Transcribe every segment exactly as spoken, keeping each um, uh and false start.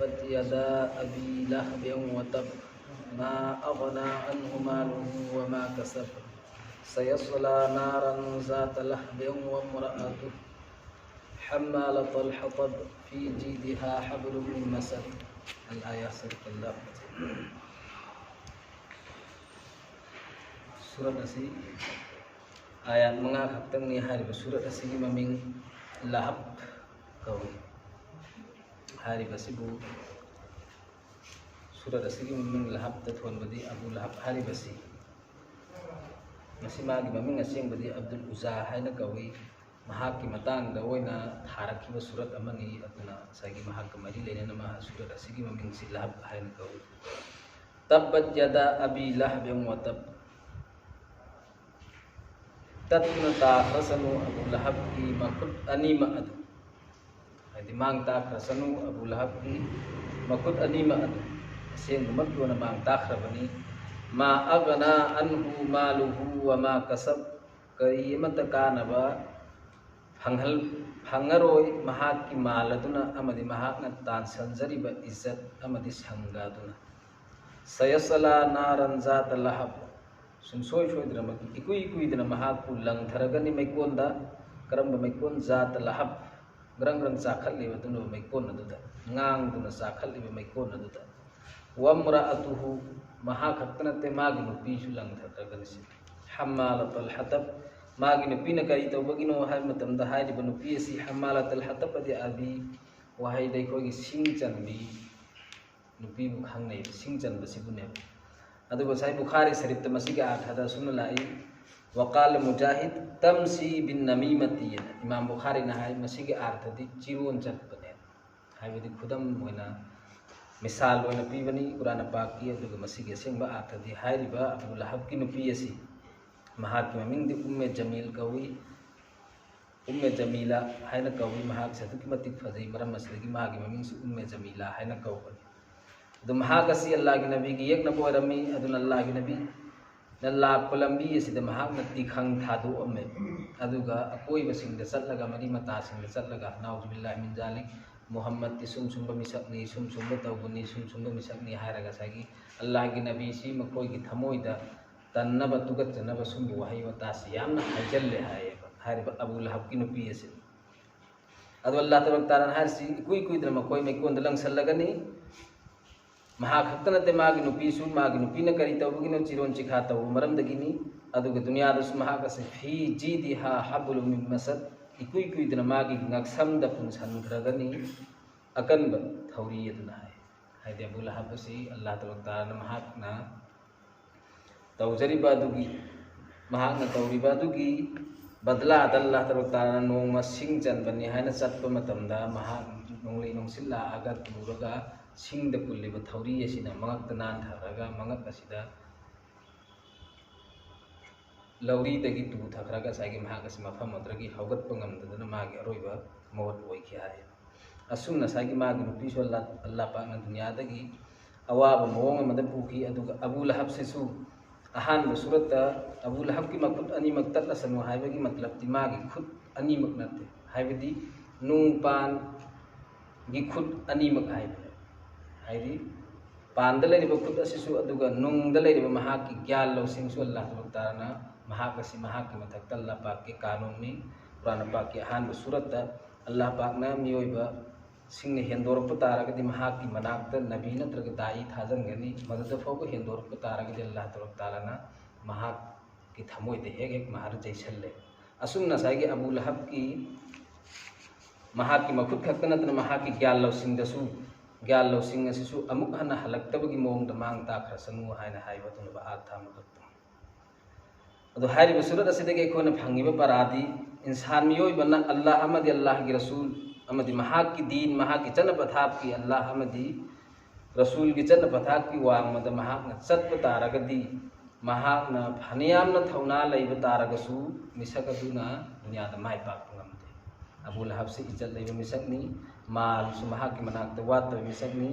تبت يدا أبي لهب وتب، ما أغنى عنه ماله وما كسب، سيصلى نارا ذات لهب وامرأته حمالة الحطب في جيدها حبل من مسد. الآية. صدق الله العظيم. ꯁꯨꯔꯠ ꯑꯁꯤ ꯑꯥꯌꯥꯠ ꯃꯉꯥ ꯈꯛꯇꯪꯅꯤ꯫ ꯍꯥꯏꯔꯤꯕ ꯁꯨꯔꯠ ꯑꯁꯤꯒꯤ ꯃꯃꯤꯡ ꯂꯍꯕ ꯀꯧꯏ꯫ ꯍꯥꯏꯔꯤꯕ ꯑꯁꯤꯕꯨ, ꯁꯨꯔꯠ ꯑꯁꯤꯒꯤ ꯃꯃꯤꯡ ꯂꯍꯕꯇ ꯊꯣꯟꯕꯗꯤ ꯑꯕꯨ ꯂꯍꯕ ꯍꯥꯏꯔꯤꯕꯁꯤ, ꯃꯁꯤ ꯃꯥꯒꯤ ꯃꯃꯤꯡ ꯑꯁꯦꯡꯕꯗꯤ ꯑꯕꯗꯨꯜ ꯎꯖꯥ ꯍꯥꯏꯅ ꯀꯧꯏ꯫ ꯃꯍꯥꯛꯀꯤ ꯃꯇꯥꯡꯗ ꯑꯣꯏꯅ ꯊꯥꯔꯛꯈꯤꯕ ꯁꯨꯔꯠ ꯑꯃꯅꯤ꯫ ꯑꯗꯨꯅ ꯉꯁꯥꯏꯒꯤ ꯃꯍꯥꯛꯀ ꯃꯔꯤ ꯂꯩꯅꯅ ꯃꯍꯥꯛ ꯁꯨꯔꯠ ꯑꯁꯤꯒꯤ ꯃꯃꯤꯡꯁꯤ ꯂꯍꯕ ꯍꯥꯏꯅ ꯀꯧꯏ꯫ تبت يدا أبي لهب وتب. ꯇꯠꯇꯨꯅ ꯇꯥꯈ꯭ꯔꯁꯅꯨ ꯑꯕꯨ ꯂꯍꯕꯀꯤ ꯃꯈꯨꯠ ꯑꯅꯤꯃꯛ ꯑꯗꯨ꯫ ꯍꯥꯏꯗꯤ ꯃꯥꯡ ꯇꯥꯛꯈ꯭ꯔꯁꯅꯨ ꯑꯕꯨ ꯂꯍꯕꯀꯤ ꯃꯈꯨꯠ ꯑꯅꯤꯃꯛ ꯑꯗꯨ꯫ ꯑꯁꯦꯡꯕꯃꯛꯀꯤ ꯑꯣꯏꯅ ꯃꯥꯡ ꯇꯥꯛꯈ꯭ꯔꯕꯅꯤ꯫ ما أغنى عنه ماله وما كسب. ꯀꯔꯤ ꯑꯃꯠꯇ ꯀꯥꯟꯅꯕ ꯐꯪꯍꯜ-, ꯐꯪꯉꯔꯣꯏ ꯃꯍꯥꯛꯀꯤ ꯃꯥꯜ ꯑꯗꯨꯅ ꯑꯃꯗꯤ ꯃꯍꯥꯛꯅ ꯇꯥꯟꯁꯤꯟꯖꯔꯤꯕ ꯏꯖꯠ ꯑꯃꯗꯤ ꯁꯪꯒ ꯑꯗꯨꯅ꯫ سيصلى نارا ذات لهب. ꯁꯨꯡꯁꯣꯏ ꯁꯣꯏꯗꯅꯃꯛꯀꯤ ꯏꯀꯨꯏ ꯀꯨꯏꯗꯅ ꯃꯍꯥꯛꯄꯨ ꯂꯪꯊꯔꯒꯅꯤ ꯃꯩꯀꯣꯟꯗ꯫ ꯀꯔꯝꯕ ꯃꯩꯀꯣꯟ؟ ذات لهب. ꯒ꯭ꯔꯪ ꯒ꯭ꯔꯪ ꯆꯥꯛꯈꯠꯂꯤꯕ ꯑꯗꯨꯒꯨꯝꯂꯕ ꯃꯩꯀꯣꯟ ꯑꯗꯨꯗ, ꯉꯥꯡꯗꯨꯅ ꯆꯥꯛꯈꯠꯂꯤꯕ ꯃꯩꯀꯣꯟ ꯑꯗꯨꯗ꯫ وامرأته. ꯃꯍꯥꯛ ꯈꯛꯇ ꯅꯠꯇꯦ, ꯃꯥꯒꯤ ꯅꯨꯄꯤꯁꯨ ꯂꯪꯊꯈ꯭ꯔꯒꯅꯤ ꯁꯤꯅꯤ꯫ حمالة الحطب. ꯃꯥꯒꯤ ꯅꯨꯄꯤꯅ ꯀꯔꯤ ꯇꯧꯕꯒꯤꯅꯣ ꯍꯥꯏꯕ ꯃꯇꯝꯗ, ꯍꯥꯏꯔꯤꯕ ꯅꯨꯄꯤ ꯑꯁꯤ حمالة الحطب ꯑꯗꯤ ꯑꯔꯕꯤ ꯋꯥꯍꯩꯗ ꯑꯩꯈꯣꯏꯒꯤ ꯁꯤꯡ ꯆꯟꯕꯤ ꯅꯨꯄꯤꯕꯨ ꯈꯪꯅꯩ, ꯁꯤꯡ ꯆꯟꯕꯁꯤꯕꯨꯅꯦꯕ꯫ ꯑꯗꯨꯒ ꯉꯁꯥꯏ ꯕꯨꯈꯥꯔꯤ ꯁꯔꯤꯐꯇ ꯃꯁꯤꯒꯤ ꯑꯥꯔꯊꯗ ꯑꯁꯨꯝꯅ ꯂꯥꯛꯏ, وقال مجاهد تمشي بالنميمة. ꯏꯃꯥꯝ ꯕꯨꯈꯥꯔꯤꯅ ꯍꯥꯏ, ꯃꯁꯤꯒꯤ ꯑꯥꯔꯊꯗꯤ ꯆꯤꯔꯣꯟ ꯆꯠꯄꯅꯦ꯫ ꯍꯥꯏꯕꯗꯤ ꯈꯨꯗꯝ ꯑꯣꯏꯅ, ꯃꯤꯁꯥꯜ ꯑꯣꯏꯅ ꯄꯤꯕꯅꯤ ꯀꯨꯔꯥꯟ ꯄꯥꯛꯀꯤ꯫ ꯑꯗꯨꯒ ꯃꯁꯤꯒꯤ ꯑꯁꯦꯡꯕ ꯑꯥꯔꯊꯗꯤ ꯍꯥꯏꯔꯤꯕ ꯑꯕꯨ ꯂꯍꯕꯀꯤ ꯅꯨꯄꯤ ꯑꯁꯤ, ꯃꯍꯥꯛꯀꯤ ꯃꯃꯤꯡꯗꯤ ꯎꯝꯃꯦ ꯖꯃꯤꯜ ꯀꯧꯏ꯫ ꯎꯝꯃꯦ ꯖꯃꯤꯂꯥ ꯍꯥꯏꯅ ꯀꯧꯏ꯫ ꯃꯍꯥꯛꯁꯦ ꯑꯗꯨꯛꯀꯤ ꯃꯇꯤꯛ ꯐꯖꯩ, ꯃꯔꯝ ꯑꯁꯤꯗꯒꯤ ꯃꯥꯒꯤ ꯃꯃꯤꯡꯁꯨ ꯎꯝꯃꯦ ꯖꯃꯤꯂꯥ ꯍꯥꯏꯅ ꯀꯧꯕꯅꯤ꯫ ꯑꯗꯨ ꯃꯍꯥꯛ ꯑꯁꯤ ꯑꯜꯂꯥꯍꯒꯤ ꯅꯕꯤꯒꯤ ꯌꯦꯛꯅꯕ ꯑꯣꯏꯔꯝꯃꯤ꯫ ꯑꯗꯨꯅ ꯑꯜꯂꯥꯍꯒꯤ ꯅꯕꯤꯅ ꯂꯥꯛꯄ ꯂꯝꯕꯤ ꯑꯁꯤꯗ ꯃꯍꯥꯛꯅ ꯇꯤꯈꯪ ꯊꯥꯗꯣꯛꯑꯝꯃꯦ꯫ ꯑꯗꯨꯒ ꯑꯀꯣꯏꯕꯁꯤꯡꯗ ꯆꯠꯂꯒ, ꯃꯔꯤ ꯃꯇꯥꯁꯤꯡꯗ ꯆꯠꯂꯒ, ꯅꯥꯎꯖꯨꯕꯤꯜꯂꯥꯍꯤ ꯃꯤꯟ ꯖꯥꯂꯤꯛ, ꯃꯨꯍꯝꯃꯗꯇꯤ ꯁꯨꯝ ꯁꯨꯝꯕ ꯃꯤꯁꯛꯅꯤ, ꯁꯨꯝ ꯁꯨꯝꯕ ꯇꯧꯕꯅꯤ, ꯁꯨꯝ ꯁꯨꯝꯕ ꯃꯤꯁꯛꯅꯤ ꯍꯥꯏꯔꯒ ꯉꯁꯥꯏꯒꯤ ꯑꯜꯂꯥꯍꯒꯤ ꯅꯕꯤꯁꯤ ꯃꯈꯣꯏꯒꯤ ꯊꯃꯣꯏꯗ ꯇꯟꯅꯕ, ꯇꯨꯀꯠꯆꯅꯕ ꯁꯨꯝꯕ ꯋꯥꯍꯩ ꯋꯥꯇꯥꯁꯤ ꯌꯥꯝꯅ ꯍꯥꯏꯖꯜꯂꯦ ꯍꯥꯏꯌꯦꯕ ꯍꯥꯏꯔꯤꯕ ꯑꯕꯨ ꯂꯍꯕꯀꯤ ꯅꯨꯄꯤ ꯑꯁꯤ꯫ ꯑꯗꯣ ꯑꯜꯂꯥꯍ ꯇꯕꯥꯔꯛ ꯇꯥꯂꯥꯅ ꯍꯥꯏꯔꯤꯁꯤ ꯏꯀꯨꯏ ꯀꯨꯏꯗꯅ ꯃꯈꯣꯏ ꯃꯩꯀꯣꯟꯗ ꯂꯪꯁꯜꯂꯒꯅꯤ꯫ ꯃꯍꯥꯛ ꯈꯛꯇ ꯅꯠꯇꯦ, ꯃꯥꯒꯤ ꯅꯨꯄꯤꯁꯨ, ꯃꯥꯒꯤ ꯅꯨꯄꯤꯅ ꯀꯔꯤ ꯇꯧꯕꯒꯤꯅꯣ? ꯆꯤꯔꯣꯟ ꯆꯤꯈꯥ ꯇꯧꯕ ꯃꯔꯝꯗꯒꯤꯅꯤ꯫ ꯑꯗꯨꯒ ꯗꯨꯅꯤꯌꯥꯗꯁꯨ ꯃꯍꯥꯛ ꯑꯁꯤ ꯐꯤ ꯖꯤꯗꯤꯍꯥ ꯍꯥꯕꯨꯂꯨ ꯃꯤꯟ ꯃꯁꯗ, ꯏꯀꯨꯏ ꯀꯨꯏꯗꯅ ꯃꯥꯒꯤ ꯉꯛꯁꯝꯗ ꯄꯨꯟꯁꯟꯈ꯭ꯔꯒꯅꯤ ꯑꯀꯟꯕ ꯊꯧꯔꯤ ꯑꯗꯨꯅ ꯍꯥꯏ꯫ ꯍꯥꯏꯗꯤ ꯑꯕꯨ ꯂꯍꯕ ꯑꯁꯤ ꯑꯜꯂꯥꯍ ꯇꯕꯥꯔꯛ ꯇꯥꯂꯥꯅ ꯃꯍꯥꯛꯅ ꯇꯧꯖꯔꯤꯕ ꯑꯗꯨꯒꯤ, ꯃꯍꯥꯛꯅ ꯇꯧꯔꯤꯕ ꯑꯗꯨꯒꯤ ꯕꯗꯂꯥꯗ ꯑꯜꯂꯥꯍ ꯇꯕꯥꯔꯛ ꯇꯥꯂꯥꯅ ꯅꯣꯡꯃ ꯁꯤꯡ ꯆꯟꯕꯅꯤ ꯍꯥꯏꯅ ꯆꯠꯄ ꯃꯇꯝꯗ ꯃꯍꯥꯛ ꯅꯣꯡꯂꯩ ꯅꯨꯡꯁꯤꯠ ꯂꯥꯛꯑꯒ ꯇꯨꯔꯒ ꯁꯤꯡꯗ ꯄꯨꯜꯂꯤꯕ ꯊꯧꯔꯤ ꯑꯁꯤꯅ ꯃꯉꯛꯇ ꯅꯥꯟꯊꯔꯒ ꯃꯉꯛ ꯑꯁꯤꯗ ꯂꯧꯔꯤꯗꯒꯤ ꯇꯨꯊꯈ꯭ꯔꯒ ꯉꯁꯥꯏꯒꯤ ꯃꯍꯥꯛ ꯑꯁꯤ ꯃꯐꯝ ꯑꯗꯨꯗꯒꯤ ꯍꯧꯒꯠꯄ ꯉꯝꯗꯗꯨꯅ ꯃꯥꯒꯤ ꯑꯔꯣꯏꯕ ꯃꯣꯠ ꯑꯣꯏꯈꯤ ꯍꯥꯏ꯫ ꯑꯁꯨꯝꯅ ꯉꯁꯥꯏꯒꯤ ꯃꯥꯒꯤ ꯅꯨꯄꯤꯁꯨ ꯑꯜꯂꯥ, ꯑꯜꯂꯥ ꯄꯥꯛꯅ ꯗꯨꯅꯤꯌꯥꯗꯒꯤ ꯑꯋꯥꯕ ꯃꯑꯣꯡ ꯑꯃꯗ ꯄꯨꯈꯤ꯫ ꯑꯗꯨꯒ ꯑꯕꯨ ꯂꯍꯕꯁꯤꯁꯨ ꯑꯍꯥꯟꯕ ꯁꯨꯔꯠꯇ ꯑꯕꯨ ꯂꯍꯕꯀꯤ ꯃꯈꯨꯠ ꯑꯅꯤꯃꯛ ꯇꯠꯂꯁꯅꯨ ꯍꯥꯏꯕꯒꯤ ꯃꯇꯂꯕꯇꯤ ꯃꯥꯒꯤ ꯈꯨꯠ ꯑꯅꯤꯃꯛ ꯅꯠꯇꯦ, ꯍꯥꯏꯕꯗꯤ ꯅꯨꯡ ꯄꯥꯟꯒꯤ ꯈꯨꯠ ꯑꯅꯤꯃꯛ ꯍꯥꯏꯕꯅꯦ꯫ ꯍꯥꯏꯗꯤ ꯄꯥꯟꯗ ꯂꯩꯔꯤꯕ ꯈꯨꯠ ꯑꯁꯤꯁꯨ ꯑꯗꯨꯒ ꯅꯨꯡꯗ ꯂꯩꯔꯤꯕ ꯃꯍꯥꯛꯀꯤ ꯒ꯭ꯌꯥꯟ ꯂꯧꯁꯤꯡꯁꯨ ꯑꯜꯂꯥꯍ ꯇꯕꯥꯔꯛ ꯇꯥꯂꯥꯅ ꯃꯍꯥꯛ ꯑꯁꯤ ꯃꯍꯥꯛꯀꯤ ꯃꯊꯛꯇ ꯑꯜꯂꯥꯍ ꯄꯥꯛꯀꯤ ꯀꯥꯅꯨꯟꯅꯤ꯫ ꯀꯨꯔꯥꯟ ꯄꯥꯛꯀꯤ ꯑꯍꯥꯟꯕ ꯁꯨꯔꯠꯇ ꯑꯜꯂꯥꯍ ꯄꯥꯛꯅ ꯃꯤꯑꯣꯏꯕꯁꯤꯡꯅ ꯍꯦꯟꯗꯣꯔꯛꯄ ꯇꯥꯔꯒꯗꯤ ꯃꯍꯥꯛꯀꯤ ꯃꯅꯥꯛꯇ ꯅꯕꯤ ꯅꯠꯇ꯭ꯔꯒ ꯗꯥꯏ ꯊꯥꯖꯤꯟꯒꯅꯤ꯫ ꯃꯗꯨꯗ ꯐꯥꯎꯕ ꯍꯦꯟꯗꯣꯔꯛꯄ ꯇꯥꯔꯒꯗꯤ ꯑꯜꯂꯥꯍ ꯇꯕꯥꯔꯛ ꯇꯥꯂꯥꯅ ꯃꯍꯥꯛꯀꯤ ꯊꯃꯣꯏꯗ ꯍꯦꯛ ꯍꯦꯛ ꯃꯍꯥꯔ ꯆꯩꯁꯜꯂꯦ꯫ ꯑꯁꯨꯝꯅ ꯉꯁꯥꯏꯒꯤ ꯑꯕꯨ ꯂꯍꯕꯀꯤ ꯃꯍꯥꯛꯀꯤ ꯃꯈꯨꯠ ꯈꯛꯇ ꯅꯠꯇꯅ ꯃꯍꯥꯛꯀꯤ ꯒ꯭ꯌꯥꯟ ꯂꯧꯁꯤꯡꯗꯁꯨ, ꯒ꯭ꯌꯥꯟ ꯂꯧꯁꯤꯡ ꯑꯁꯤꯁꯨ ꯑꯃꯨꯛ ꯍꯟꯅ ꯍꯜꯂꯛꯇꯕꯒꯤ ꯃꯑꯣꯡꯗ ꯃꯥꯡ ꯇꯥꯛꯈ꯭ꯔꯁꯅꯨ ꯍꯥꯏꯅ ꯍꯥꯏꯕ ꯑꯗꯨꯒꯨꯝꯂꯕ ꯑꯥꯔꯊ ꯑꯃꯈꯛꯇꯪ꯫ ꯑꯗꯣ ꯍꯥꯏꯔꯤꯕ ꯁꯨꯔꯠ ꯑꯁꯤꯗꯒꯤ ꯑꯩꯈꯣꯏꯅ ꯐꯪꯉꯤꯕ ꯄꯔꯥꯗꯤ ꯏꯟꯁꯥꯟ ꯃꯤꯑꯣꯏꯕꯅ ꯑꯜꯂꯥꯍ ꯑꯃꯗꯤ ꯑꯜꯂꯥꯍꯒꯤ ꯔꯁꯨꯜ ꯑꯃꯗꯤ ꯃꯍꯥꯛꯀꯤ ꯗꯤꯟ, ꯃꯍꯥꯛꯀꯤ ꯆꯠꯅ ꯄꯊꯥꯞꯀꯤ ꯑꯜꯂꯥꯍ ꯑꯃꯗꯤ ꯔꯁꯨꯜꯒꯤ ꯆꯠꯅ ꯄꯊꯥꯞꯀꯤ ꯋꯥꯡꯃꯗ ꯃꯍꯥꯛꯅ ꯆꯠꯄ ꯇꯥꯔꯒꯗꯤ ꯃꯍꯥꯛꯅ ꯐꯅꯌꯥꯝꯅ ꯊꯧꯅꯥ ꯂꯩꯕ ꯇꯥꯔꯒꯁꯨ ꯃꯤꯁꯛ ꯑꯗꯨꯅ ꯗꯨꯅꯤꯌꯥꯗ ꯃꯥꯏ ꯄꯥꯛꯄ ꯉꯝꯗꯦ꯫ ꯑꯕꯨ ꯂꯍꯕꯁꯤ ꯏꯖꯠ ꯂꯩꯕ ꯃꯤꯁꯛꯅꯤ, ꯃꯥꯜꯁꯨ ꯃꯍꯥꯛꯀꯤ ꯃꯅꯥꯛꯇ ꯋꯥꯠꯇꯕ ꯃꯤꯁꯛꯅꯤ꯫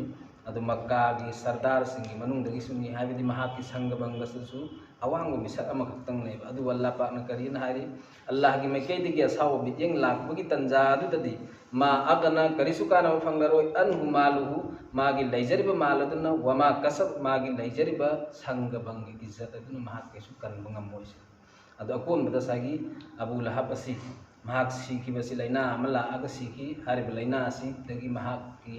ꯑꯗꯨ ꯃꯛꯀꯥꯒꯤ ꯁꯔꯗꯥꯔꯁꯤꯡꯒꯤ ꯃꯅꯨꯡꯗꯒꯤꯁꯨꯅꯤ, ꯍꯥꯏꯕꯗꯤ ꯃꯍꯥꯛꯀꯤ ꯁꯪꯒ ꯕꯪꯒꯁꯤꯁꯨ ꯑꯋꯥꯡꯕ ꯃꯤꯁꯛ ꯑꯃꯈꯛꯇꯪꯅꯦꯕ꯫ ꯑꯗꯨꯕꯨ ꯑꯜꯂꯥꯍ ꯄꯥꯛꯅ ꯀꯔꯤꯅ ꯍꯥꯏꯔꯤ? ꯑꯜꯂꯥꯍꯒꯤ ꯃꯥꯏꯀꯩꯗꯒꯤ ꯑꯁꯥꯎꯕ ꯃꯤꯠꯌꯦꯡ ꯂꯥꯛꯄꯒꯤ ꯇꯟꯖꯥ ꯑꯗꯨꯗꯗꯤ ꯃꯥ ꯑꯒꯅ, ꯀꯔꯤꯁꯨ ꯀꯥꯟꯅꯕ ꯐꯪꯂꯔꯣꯏ꯫ ꯑꯟꯍꯨ ꯃꯥꯂꯨꯍꯨ, ꯃꯥꯒꯤ ꯂꯩꯖꯔꯤꯕ ꯃꯥꯜ ꯑꯗꯨꯅ, ꯋꯃꯥ ꯀꯁꯕ, ꯃꯥꯒꯤ ꯂꯩꯖꯔꯤꯕ ꯁꯪꯒ ꯕꯪꯒ ꯏꯖꯠ ꯑꯗꯨꯅ ꯃꯍꯥꯛ ꯀꯩꯁꯨ ꯀꯟꯕ ꯉꯝꯃꯣꯏ꯫ ꯑꯗꯣ ꯑꯀꯣꯟꯕꯗ ꯉꯁꯥꯏꯒꯤ ꯑꯕꯨ ꯂꯍꯕ ꯑꯁꯤ, ꯃꯍꯥꯛ ꯁꯤꯈꯤꯕꯁꯤ ꯂꯥꯏꯅꯥ ꯑꯃ ꯂꯥꯛꯑꯒ ꯁꯤꯈꯤ꯫ ꯍꯥꯏꯔꯤꯕ ꯂꯥꯏꯅꯥ ꯑꯁꯤꯗꯒꯤ ꯃꯍꯥꯛꯀꯤ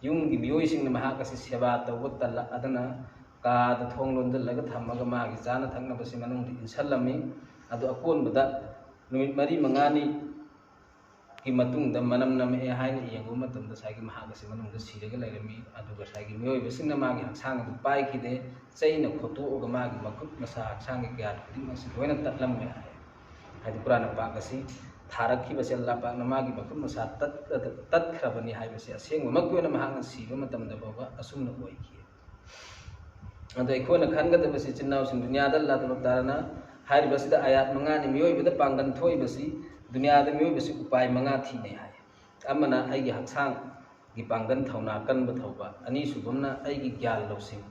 ꯌꯨꯝꯒꯤ ꯃꯤꯑꯣꯏꯁꯤꯡꯅ ꯃꯍꯥꯛ ꯑꯁꯤ ꯁꯦꯕꯥ ꯇꯧꯕ ꯇꯜꯂꯛꯑꯗꯅ ꯀꯥꯗ ꯊꯣꯡ ꯂꯣꯟꯁꯤꯜꯂꯒ ꯊꯝꯃꯒ ꯃꯥꯒꯤ ꯆꯥꯅ ꯊꯛꯅꯕꯁꯤ ꯃꯅꯨꯡꯗ ꯏꯟꯁꯤꯜꯂꯝꯃꯤ꯫ ꯑꯗꯣ ꯑꯀꯣꯟꯕꯗ ꯅꯨꯃꯤꯠ ꯃꯔꯤ ꯃꯉꯥꯅꯤ ꯒꯤ ꯃꯇꯨꯡꯗ ꯃꯅꯝ ꯅꯝꯃꯛꯑꯦ ꯍꯥꯏꯅ ꯌꯦꯡꯕ ꯃꯇꯝꯗ ꯉꯁꯥꯏꯒꯤ ꯃꯍꯥꯛ ꯑꯁꯤ ꯃꯅꯨꯡꯗ ꯁꯤꯔꯒ ꯂꯩꯔꯝꯃꯤ꯫ ꯑꯗꯨꯒ ꯉꯁꯥꯏꯒꯤ ꯃꯤꯑꯣꯏꯕꯁꯤꯡꯅ ꯃꯥꯒꯤ ꯍꯛꯆꯥꯡ ꯑꯗꯨ ꯄꯥꯏꯈꯤꯗꯦ, ꯆꯩꯅ ꯈꯣꯠꯇꯣꯛꯑꯒ ꯃꯥꯒꯤ ꯃꯈꯨꯠ ꯃꯁꯥ ꯍꯛꯆꯥꯡꯒꯤ ꯀꯌꯥꯠ ꯈꯨꯗꯤꯡꯃꯛꯁꯤ ꯂꯣꯏꯅ ꯇꯠꯂꯝꯃꯦ ꯍꯥꯏ꯫ ꯍꯥꯏꯗꯤ ꯀꯨꯔꯥꯟ ꯄꯥꯛ ꯑꯁꯤ ꯊꯥꯔꯛꯈꯤꯕꯁꯦ ꯑꯜꯂꯥꯍ ꯄꯥꯛꯅ ꯃꯥꯒꯤ ꯃꯈꯨꯠ ꯃꯁꯥ ꯇꯠ-, ꯇꯠꯈ꯭ꯔꯕꯅꯤ ꯍꯥꯏꯕꯁꯤ ꯑꯁꯦꯡꯕꯃꯛꯀꯤ ꯑꯣꯏꯅ ꯃꯍꯥꯛꯅ ꯁꯤꯕ ꯃꯇꯝꯗ ꯐꯥꯎꯕ ꯑꯁꯨꯝꯅ ꯑꯣꯏꯈꯤ꯫ ꯑꯗꯣ ꯑꯩꯈꯣꯏꯅ ꯈꯟꯒꯗꯕꯁꯤ, ꯏꯆꯤꯟ ꯏꯅꯥꯎꯁꯤꯡ, ꯗꯨꯅꯤꯌꯥꯗ ꯑꯜꯂꯥꯍ ꯇꯥꯂꯥ ꯇꯥꯔꯥꯅ ꯍꯥꯏꯔꯤꯕꯁꯤꯗ ꯑꯥꯌꯥꯠ ꯃꯉꯥꯅꯤ ꯃꯤꯑꯣꯏꯕꯗ ꯄꯥꯡꯒꯜ ꯊꯣꯛꯏꯕꯁꯤ, ꯗꯨꯅꯤꯌꯥꯗ ꯃꯤꯑꯣꯏꯕꯁꯤ ꯎꯄꯥꯏ ꯃꯉꯥ ꯊꯤꯅꯩ ꯍꯥꯏ꯫ ꯑꯃꯅ ꯑꯩꯒꯤ ꯍꯛꯆꯥꯡꯒꯤ ꯄꯥꯡꯒꯜ ꯊꯧꯅꯥ ꯀꯟꯕ ꯊꯧꯕ, ꯑꯅꯤꯁꯨꯕ ꯑꯃꯅ ꯑꯩꯒꯤ ꯒ꯭ꯌꯥꯟ ꯂꯧꯁꯤꯡ,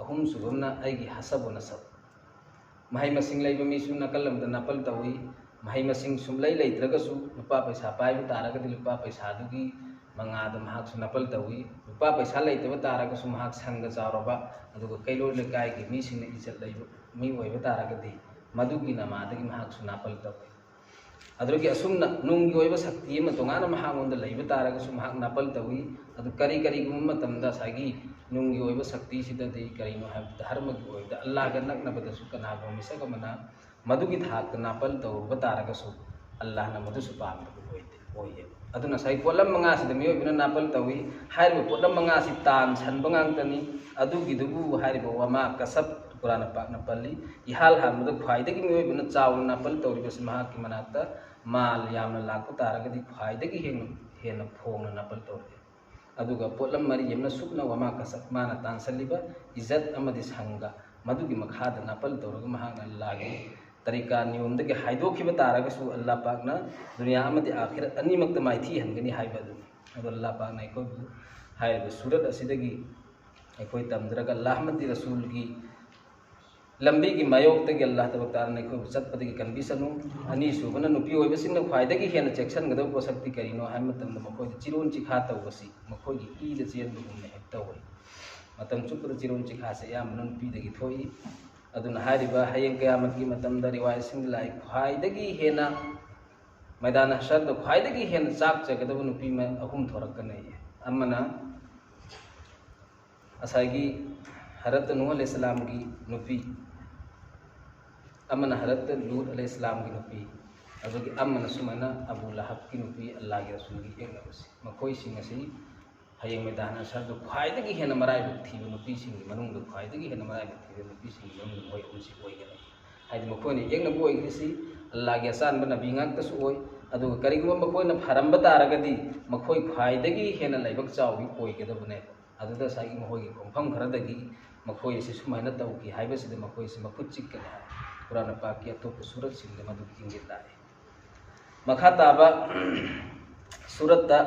ꯑꯍꯨꯝꯁꯨꯕ ꯑꯃꯅ ꯑꯩꯒꯤ ꯍꯁꯕ ꯅꯁꯕ꯫ ꯃꯍꯩ ꯃꯁꯤꯡ ꯂꯩꯕ ꯃꯤꯁꯨ ꯅꯥꯀꯜ ꯑꯃꯗ ꯅꯥꯄꯜ ꯇꯧꯏ꯫ ꯃꯍꯩ ꯃꯁꯤꯡ ꯁꯨꯡꯂꯩ ꯂꯩꯇ꯭ꯔꯒꯁꯨ ꯂꯨꯄꯥ ꯄꯩꯁꯥ ꯄꯥꯏꯕ ꯇꯥꯔꯒꯗꯤ ꯂꯨꯄꯥ ꯄꯩꯁꯥꯗꯨꯒꯤ ꯃꯉꯥꯗ ꯃꯍꯥꯛꯁꯨ ꯅꯥꯄꯜ ꯇꯧꯏ꯫ ꯂꯨꯄꯥ ꯄꯩꯁꯥ ꯂꯩꯇꯕ ꯇꯥꯔꯒꯁꯨ ꯃꯍꯥꯛ ꯁꯪꯒ ꯆꯥꯎꯔꯕ, ꯑꯗꯨꯒ ꯀꯩꯔꯣꯜ ꯂꯩꯀꯥꯏꯒꯤ ꯃꯤꯁꯤꯡꯅ ꯏꯖꯠ ꯂꯩꯕ ꯃꯤ ꯑꯣꯏꯕ ꯇꯥꯔꯒꯗꯤ ꯃꯗꯨꯒꯤ ꯅꯃꯥꯗꯒꯤ ꯃꯍꯥꯛꯁꯨ ꯅꯥꯄꯜ ꯇꯧꯏ꯫ ꯑꯗꯨꯗꯒꯤ ꯑꯁꯨꯝꯅ ꯅꯨꯡꯒꯤ ꯑꯣꯏꯕ ꯁꯛꯇꯤ ꯑꯃ ꯇꯣꯉꯥꯟꯅ ꯃꯍꯥꯛꯉꯣꯟꯗ ꯂꯩꯕ ꯇꯥꯔꯒꯁꯨ ꯃꯍꯥꯛ ꯅꯥꯄꯜ ꯇꯧꯏ꯫ ꯑꯗꯨ ꯀꯔꯤ ꯀꯔꯤꯒꯨꯝꯕ ꯃꯇꯝꯗ ꯉꯁꯥꯏꯒꯤ ꯅꯨꯡꯒꯤ ꯑꯣꯏꯕ ꯁꯛꯇꯤꯁꯤꯗꯗꯤ ꯀꯔꯤꯅꯣ ꯍꯥꯏꯕꯗ ꯙꯔꯃꯒꯤ ꯑꯣꯏꯕꯗ ꯑꯜꯂꯥꯍꯒ ꯅꯛꯅꯕꯗꯁꯨ ꯀꯅꯥꯒꯨꯝꯕ ꯃꯤꯁꯛ ꯑꯃꯅ ꯃꯗꯨꯒꯤ ꯊꯥꯛꯇ ꯅꯥꯄꯜ ꯇꯧꯔꯨꯕ ꯇꯥꯔꯒꯁꯨ ꯑꯜꯂꯥꯍꯅ ꯃꯗꯨꯁꯨ ꯄꯥꯝꯗꯕ ꯑꯣꯏꯗꯦ, ꯑꯣꯏꯌꯦꯕ꯫ ꯑꯗꯨꯅ ꯉꯁꯥꯏ ꯄꯣꯠꯂꯝ ꯃꯉꯥꯁꯤꯗ ꯃꯤꯑꯣꯏꯕꯅ ꯅꯥꯄꯜ ꯇꯧꯏ꯫ ꯍꯥꯏꯔꯤꯕ ꯄꯣꯠꯂꯝ ꯃꯉꯥꯁꯤ ꯇꯥꯟꯁꯟꯕ ꯉꯥꯛꯇꯅꯤ꯫ ꯑꯗꯨꯒꯤꯗꯨꯕꯨ ꯍꯥꯏꯔꯤꯕ ꯋꯃꯥ ꯀꯁꯕ ꯀꯨꯔꯥꯟ ꯄꯥꯛꯅ ꯄꯜꯂꯤ꯫ ꯏꯍꯥꯜ ꯍꯥꯟꯕꯗ ꯈ꯭ꯋꯥꯏꯗꯒꯤ ꯃꯤꯑꯣꯏꯕꯅ ꯆꯥꯎꯅ ꯅꯥꯄꯜ ꯇꯧꯔꯤꯕꯁꯤ ꯃꯍꯥꯛꯀꯤ ꯃꯅꯥꯛꯇ ꯃꯥꯜ ꯌꯥꯝꯅ ꯂꯥꯛꯄ ꯇꯥꯔꯒꯗꯤ ꯈ꯭ꯋꯥꯏꯗꯒꯤ ꯍꯦꯟꯅ, ꯍꯦꯟꯅ ꯐꯣꯡꯅ ꯅꯥꯄꯜ ꯇꯧꯔꯛꯏ꯫ ꯑꯗꯨꯒ ꯄꯣꯠꯂꯝ ꯃꯔꯤ ꯑꯃꯅ ꯁꯨꯞꯅ ꯋꯃꯥ ꯀꯁꯕ, ꯃꯥꯅ ꯇꯥꯟꯁꯤꯜꯂꯤꯕ ꯏꯖꯠ ꯑꯃꯗꯤ ꯁꯪꯒ, ꯃꯗꯨꯒꯤ ꯃꯈꯥꯗ ꯅꯥꯄꯜ ꯇꯧꯔꯒ ꯃꯍꯥꯛꯅ ꯂꯥꯛꯏ꯫ ꯇꯔꯤꯀꯥ ꯅꯤꯌꯣꯝꯗꯒꯤ ꯍꯥꯏꯗꯣꯛꯈꯤꯕ ꯇꯥꯔꯒꯁꯨ ꯑꯜꯂꯥꯍ ꯄꯥꯛꯅ ꯗꯨꯅꯤꯌꯥ ꯑꯃꯗꯤ ꯑꯥꯈꯤꯔꯠ ꯑꯅꯤꯃꯛꯇ ꯃꯥꯏꯊꯤꯍꯟꯒꯅꯤ ꯍꯥꯏꯕ ꯑꯗꯨꯅꯤ꯫ ꯑꯗꯣ ꯑꯜꯂꯥꯍ ꯄꯥꯛꯅ ꯑꯩꯈꯣꯏꯕꯨ ꯍꯥꯏꯔꯤꯕ ꯁꯨꯔꯠ ꯑꯁꯤꯗꯒꯤ ꯑꯩꯈꯣꯏ ꯇꯝꯖꯔꯒ ꯑꯜꯂꯥꯍ ꯑꯃꯗꯤ ꯔꯁꯨꯜꯒꯤ ꯂꯝꯕꯤꯒꯤ ꯃꯥꯌꯣꯛꯇꯒꯤ ꯑꯜꯂꯥꯍ ꯇꯕꯥꯔꯛ ꯇꯥꯂꯥꯅ ꯑꯩꯈꯣꯏꯕꯨ ꯆꯠꯄꯗꯒꯤ ꯀꯟꯕꯤꯁꯅꯨ꯫ ꯑꯅꯤꯁꯨꯕꯅ, ꯅꯨꯄꯤ ꯑꯣꯏꯕꯁꯤꯡꯅ ꯈ꯭ꯋꯥꯏꯗꯒꯤ ꯍꯦꯟꯅ ꯆꯦꯛꯁꯤꯟꯒꯗꯕ ꯄꯣꯠꯁꯛꯇꯤ ꯀꯔꯤꯅꯣ ꯍꯥꯏꯕ ꯃꯇꯝꯗ, ꯃꯈꯣꯏꯗ ꯆꯤꯔꯣꯟ ꯆꯤꯈꯥ ꯇꯧꯕꯁꯤ ꯃꯈꯣꯏꯒꯤ ꯏꯗ ꯆꯦꯟꯕꯒꯨꯝꯅ ꯍꯦꯛ ꯇꯧꯏ꯫ ꯃꯇꯝ ꯆꯨꯞꯄꯗ ꯆꯤꯔꯣꯟ ꯆꯤꯈꯥꯁꯦ ꯑꯌꯥꯝꯕꯅ ꯅꯨꯄꯤꯗꯒꯤ ꯊꯣꯛꯏ꯫ ꯑꯗꯨꯅ ꯍꯥꯏꯔꯤꯕ ꯍꯌꯦꯡ ꯀꯌꯥꯃꯠꯀꯤ ꯃꯇꯝꯗ ꯔꯤꯋꯥꯌꯠꯁꯤꯡꯗ ꯂꯥꯛꯏ, ꯈ꯭ꯋꯥꯏꯗꯒꯤ ꯍꯦꯟꯅ ꯃꯩꯗꯥꯟ ꯍꯁꯔꯗ ꯈ꯭ꯋꯥꯏꯗꯒꯤ ꯍꯦꯟꯅ ꯆꯥꯛꯆꯒꯗꯕ ꯅꯨꯄꯤ ꯃ-, ꯑꯍꯨꯝ ꯊꯣꯔꯛꯀꯅꯤ꯫ ꯑꯃꯅ ꯉꯁꯥꯏꯒꯤ ꯍꯔꯠꯇ ꯅꯨꯍ ꯑꯂꯩꯍꯤꯁꯁꯂꯥꯝꯒꯤ ꯅꯨꯄꯤ, ꯑꯃꯅ ꯍꯔꯠꯇ ꯂꯨꯠ ꯑꯂꯩꯍꯤꯁꯁꯂꯥꯝꯒꯤ ꯅꯨꯄꯤ, ꯑꯗꯨꯒꯤ ꯑꯃꯅ ꯁꯨꯃꯥꯏꯅ ꯑꯕꯨ ꯂꯍꯕꯀꯤ ꯅꯨꯄꯤ, ꯑꯜꯂꯥꯍꯒꯤ ꯔꯁꯨꯜꯒꯤ ꯌꯦꯛꯅꯕꯁꯤ꯫ ꯃꯈꯣꯏꯁꯤꯡ ꯑꯁꯤ ꯍꯌꯦꯡ ꯃꯩꯗꯥꯟ ꯍꯁꯔꯗ ꯈ꯭ꯋꯥꯏꯗꯒꯤ ꯍꯦꯟꯅ ꯃꯔꯥꯏꯕꯛ ꯊꯤꯕ ꯅꯨꯄꯤꯁꯤꯡꯒꯤ ꯃꯅꯨꯡꯗ, ꯈ꯭ꯋꯥꯏꯗꯒꯤ ꯍꯦꯟꯅ ꯃꯔꯥꯏꯕꯛ ꯊꯤꯕ ꯅꯨꯄꯤꯁꯤꯡꯒꯤ ꯃꯅꯨꯡꯗ ꯃꯈꯣꯏ ꯑꯍꯨꯝꯁꯤ ꯑꯣꯏꯒꯅꯤ꯫ ꯍꯥꯏꯗꯤ ꯃꯈꯣꯏꯅ ꯌꯦꯛꯅꯕ ꯑꯣꯏꯒ꯭ꯔꯤꯁꯤ ꯑꯜꯂꯥꯍꯒꯤ ꯑꯆꯥꯟꯕ ꯅꯕꯤ ꯉꯥꯛꯇꯁꯨ ꯑꯣꯏ꯫ ꯑꯗꯨꯒ ꯀꯔꯤꯒꯨꯝꯕ ꯃꯈꯣꯏꯅ ꯐꯔꯝꯕ ꯇꯥꯔꯒꯗꯤ ꯃꯈꯣꯏ ꯈ꯭ꯋꯥꯏꯗꯒꯤ ꯍꯦꯟꯅ ꯂꯥꯏꯕꯛ ꯆꯥꯎꯕꯤ ꯑꯣꯏꯒꯗꯕꯅꯦ꯫ ꯑꯗꯨꯗ ꯉꯁꯥꯏꯒꯤ ꯃꯈꯣꯏꯒꯤ ꯈꯣꯡꯐꯝ ꯈꯔꯗꯒꯤ ꯃꯈꯣꯏ ꯑꯁꯤ ꯁꯨꯃꯥꯏꯅ ꯇꯧꯈꯤ ꯍꯥꯏꯕꯁꯤꯗ ꯃꯈꯣꯏꯁꯤ ꯃꯈꯨꯠ ꯆꯤꯛꯀꯅꯤ ꯍꯥꯏ꯫ ꯀꯨꯔꯥꯟ ꯄꯥꯛꯀꯤ ꯑꯇꯣꯞꯄ ꯁꯨꯔꯠꯁꯤꯡꯗ ꯃꯗꯨ ꯏꯪꯒꯤꯠ ꯂꯥꯛꯏ꯫ ꯃꯈꯥ ꯇꯥꯕ ꯁꯨꯔꯠꯇ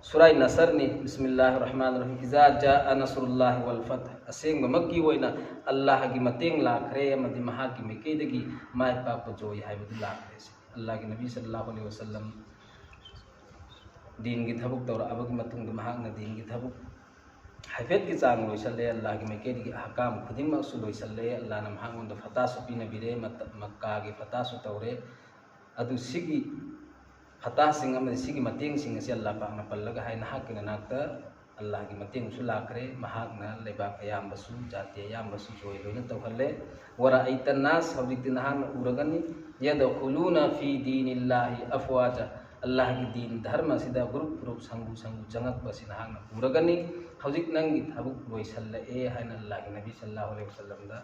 ꯁꯨꯔꯥꯏ ꯅꯁꯔꯅꯤ꯫ ꯕꯤꯁꯃꯤꯜꯂꯥꯍꯤꯔ ꯔꯍꯃꯥꯅꯤꯔ ꯔꯍꯤꯝ꯫ ꯏꯖꯥ ꯖꯥꯑ ꯅꯁꯔꯨꯜꯂꯥꯍꯤ ꯋꯜ ꯐꯠꯍ꯫ ꯑꯁꯦꯡꯕꯃꯛꯀꯤ ꯑꯣꯏꯅ ꯑꯜꯂꯥꯍꯒꯤ ꯃꯇꯦꯡ ꯂꯥꯛꯈ꯭ꯔꯦ ꯑꯃꯗꯤ ꯃꯍꯥꯛꯀꯤ ꯃꯥꯏꯀꯩꯗꯒꯤ ꯃꯥꯏ ꯄꯥꯛꯄ ꯖꯣꯏ ꯍꯥꯏꯕꯗꯨ ꯂꯥꯛꯈ꯭ꯔꯦ꯫ ꯁꯤ ꯑꯜꯂꯥꯍꯒꯤ ꯅꯕꯤ ꯁꯜꯂꯜꯂꯥꯍꯨ ꯑꯂꯩꯍꯤ ꯋꯁꯜꯂꯝ ꯗꯤꯟꯒꯤ ꯊꯕꯛ ꯇꯧꯔꯛꯑꯕꯒꯤ ꯃꯇꯨꯡꯗ ꯃꯍꯥꯛꯅ ꯗꯤꯟꯒꯤ ꯊꯕꯛ ꯍꯥꯏꯐꯦꯠꯀꯤ ꯆꯥꯡ ꯂꯣꯏꯁꯜꯂꯦ꯫ ꯑꯜꯂꯥꯍꯒꯤ ꯃꯥꯏꯀꯩꯗꯒꯤ ꯑꯍꯀꯥꯝ ꯈꯨꯗꯤꯡꯃꯛꯁꯨ ꯂꯣꯏꯁꯜꯂꯦ꯫ ꯑꯜꯂꯥꯍꯅ ꯃꯍꯥꯛꯉꯣꯟꯗ ꯐꯇꯥꯁꯨ ꯄꯤꯅꯕꯤꯔꯦ, ꯃꯇ-, ꯃꯛꯀꯥꯒꯤ ꯐꯇꯥꯁꯨ ꯇꯧꯔꯦ꯫ ꯑꯗꯨ ꯁꯤꯒꯤ ꯐꯇꯥꯁꯤꯡ ꯑꯃꯗꯤ ꯁꯤꯒꯤ ꯃꯇꯦꯡꯁꯤꯡ ꯑꯁꯤ ꯑꯜꯂꯥꯍ ꯄꯥꯛꯅ ꯄꯜꯂꯒ ꯍꯥꯏ, ꯅꯍꯥꯛꯀꯤ ꯅꯅꯥꯛꯇ ꯑꯜꯂꯥꯍꯒꯤ ꯃꯇꯦꯡꯁꯨ ꯂꯥꯛꯈ꯭ꯔꯦ꯫ ꯃꯍꯥꯛꯅ ꯂꯩꯕꯥꯛ ꯑꯌꯥꯝꯕꯁꯨ, ꯖꯥꯇꯤ ꯑꯌꯥꯝꯕꯁꯨ ꯖꯣꯏ ꯂꯣꯏꯅ ꯇꯧꯍꯜꯂꯦ꯫ ꯋꯔꯥꯏꯇꯟ ꯅꯥꯁ, ꯍꯧꯖꯤꯛꯇꯤ ꯅꯍꯥꯛꯅ ꯎꯔꯒꯅꯤ, ꯌꯗꯈꯨꯂꯨꯅ ꯐꯤ ꯗꯤꯅꯤꯜꯂꯥꯍꯤ ꯑꯐꯋꯥꯖ, ꯑꯜꯂꯥꯍꯒꯤ ꯗꯤꯟ ꯙꯔꯃ ꯑꯁꯤꯗ ꯒ꯭ꯔꯨꯞ ꯒ꯭ꯔꯨꯞ, ꯁꯪꯒꯨ ꯁꯪꯒꯨ ꯆꯪꯉꯛꯄꯁꯤ ꯅꯍꯥꯛꯅ ꯎꯔꯒꯅꯤ꯫ ꯍꯧꯖꯤꯛ ꯅꯪꯒꯤ ꯊꯕꯛ ꯂꯣꯏꯁꯜꯂꯛꯑꯦ ꯍꯥꯏꯅ ꯑꯜꯂꯥꯍꯒꯤ ꯅꯕꯤ ꯁꯜꯂꯜꯂꯥꯍꯨ ꯑꯂꯩꯍꯤ ꯋꯁꯜꯂꯝꯗ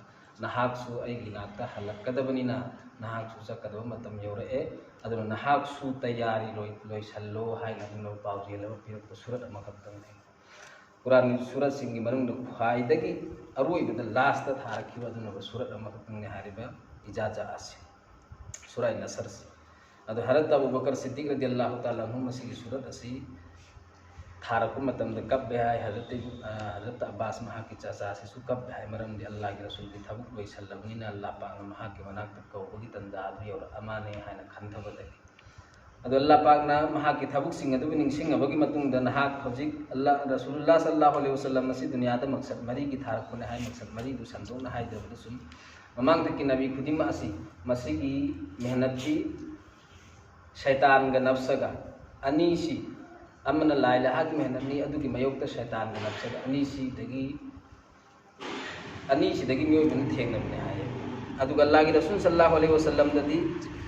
ꯅꯍꯥꯛꯁꯨ ꯑꯩꯒꯤ ꯅꯥꯛꯇ ꯍꯜꯂꯛꯀꯗꯕꯅꯤꯅ ꯅꯍꯥꯛꯁꯨ ꯆꯠꯀꯗꯕ ꯃꯇꯝ ꯌꯧꯔꯛꯑꯦ꯫ ꯑꯗꯨꯅ ꯅꯍꯥꯛꯁꯨ ꯇꯌꯥꯔꯤ ꯂꯣꯏ-, ꯂꯣꯏꯁꯜꯂꯣ ꯍꯥꯏꯅ ꯑꯗꯨꯝ ꯄꯥꯎꯖꯦꯜ ꯑꯃ ꯄꯤꯔꯛꯄ ꯁꯨꯔꯠ ꯑꯃꯈꯛꯇꯪꯅꯤ꯫ ꯀꯨꯔꯥꯟꯒꯤ ꯁꯨꯔꯠꯁꯤꯡꯒꯤ ꯃꯅꯨꯡꯗ ꯈ꯭ꯋꯥꯏꯗꯒꯤ ꯑꯔꯣꯏꯕꯗ ꯂꯥꯁꯇ ꯊꯥꯔꯛꯈꯤꯕ ꯑꯗꯨꯒꯨꯝꯂꯕ ꯁꯨꯔꯠ ꯑꯃꯈꯛꯇꯪꯅꯤ ꯍꯥꯏꯔꯤꯕ ꯏꯖꯥ ꯖꯥ ꯑꯁꯤ, ꯁꯨꯔꯥꯏ ꯅꯁꯔꯁꯤ꯫ ꯑꯗꯣ ꯍꯔꯠ ꯑꯕꯨ ꯕꯀꯔ ꯁꯤꯗꯤꯛ ꯔꯗꯤꯌꯜꯂꯥꯍꯨ ꯇꯥꯂꯥ ꯑꯟꯍꯨ ꯃꯁꯤꯒꯤ ꯁꯨꯔꯠ ꯑꯁꯤ ꯊꯥꯔꯛꯄ ꯃꯇꯝꯗ ꯀꯞꯄꯦ ꯍꯥꯏ꯫ ꯍꯖꯔꯠ ꯏꯕ-, ꯑ, ꯍꯖꯔꯠ ꯑꯕꯥꯁ ꯃꯍꯥꯛꯀꯤ ꯆꯥꯆꯥꯁꯤꯁꯨ ꯀꯞꯄꯦ ꯍꯥꯏ꯫ ꯃꯔꯝꯗꯤ ꯑꯜꯂꯥꯍꯒꯤ ꯔꯁꯨꯜꯒꯤ ꯊꯕꯛ ꯂꯣꯏꯁꯜꯂꯕꯅꯤꯅ ꯑꯜꯂꯥꯍ ꯄꯥꯛꯅ ꯃꯍꯥꯛꯀꯤ ꯃꯅꯥꯛꯇ ꯀꯧꯕꯒꯤ ꯇꯟꯖꯥ ꯑꯗꯨ ꯌꯧꯔꯛꯑ ꯃꯥꯅꯦ ꯍꯥꯏꯅ ꯈꯟꯊꯕꯗꯒꯤ꯫ ꯑꯗꯣ ꯑꯜꯂꯥꯍ ꯄꯥꯛꯅ ꯃꯍꯥꯛꯀꯤ ꯊꯕꯛꯁꯤꯡ ꯑꯗꯨꯕꯨ ꯅꯤꯡꯁꯤꯡꯉꯕꯒꯤ ꯃꯇꯨꯡꯗ ꯅꯍꯥꯛ ꯍꯧꯖꯤꯛ ꯑꯜꯂꯥꯍ, ꯔꯁꯨꯂꯨꯜꯂꯥꯍ ꯁꯜꯂꯜꯂꯥꯍꯨ ꯑꯂꯩꯍꯤ ꯋꯁꯜꯂꯝ ꯑꯁꯤ ꯗꯨꯅꯤꯌꯥꯗ ꯃꯛꯁꯠ ꯃꯔꯤꯒꯤ ꯊꯥꯔꯛꯄꯅꯦ ꯍꯥꯏ꯫ ꯃꯛꯁꯠ ꯃꯔꯤꯗꯨ ꯁꯟꯗꯣꯛꯅ ꯍꯥꯏꯗ꯭ꯔꯕꯗ ꯁꯨꯝ ꯃꯃꯥꯡꯗꯒꯤ ꯅꯕꯤ ꯈꯨꯗꯤꯡꯃꯛ ꯑꯁꯤ ꯃꯁꯤꯒꯤ ꯃꯦꯍꯅꯠꯀꯤ ꯁꯩꯇꯥꯟꯒ ꯅꯞꯁꯒ ꯑꯅꯤꯁꯤ, ꯑꯃꯅ ꯂꯥꯏ ꯂꯍꯥꯛꯀꯤ ꯃꯦꯍꯅꯠꯅꯤ, ꯑꯗꯨꯒꯤ ꯃꯥꯌꯣꯛꯇ ꯁꯩꯇꯥꯟꯒ ꯅꯞꯁꯒ ꯑꯅꯤꯁꯤꯗꯒꯤ, ꯑꯅꯤꯁꯤꯗꯒꯤ ꯃꯤꯑꯣꯏꯕꯅ ꯊꯦꯡꯅꯕꯅꯦ ꯍꯥꯏꯌꯦ꯫ ꯑꯗꯨꯒ ꯑꯜꯂꯥꯍꯒꯤ ꯔꯁꯨꯜ ꯁꯜꯂꯜꯂꯥꯍꯨ ꯑꯂꯩꯍꯤ ꯋꯁꯜꯂꯝꯗꯗꯤ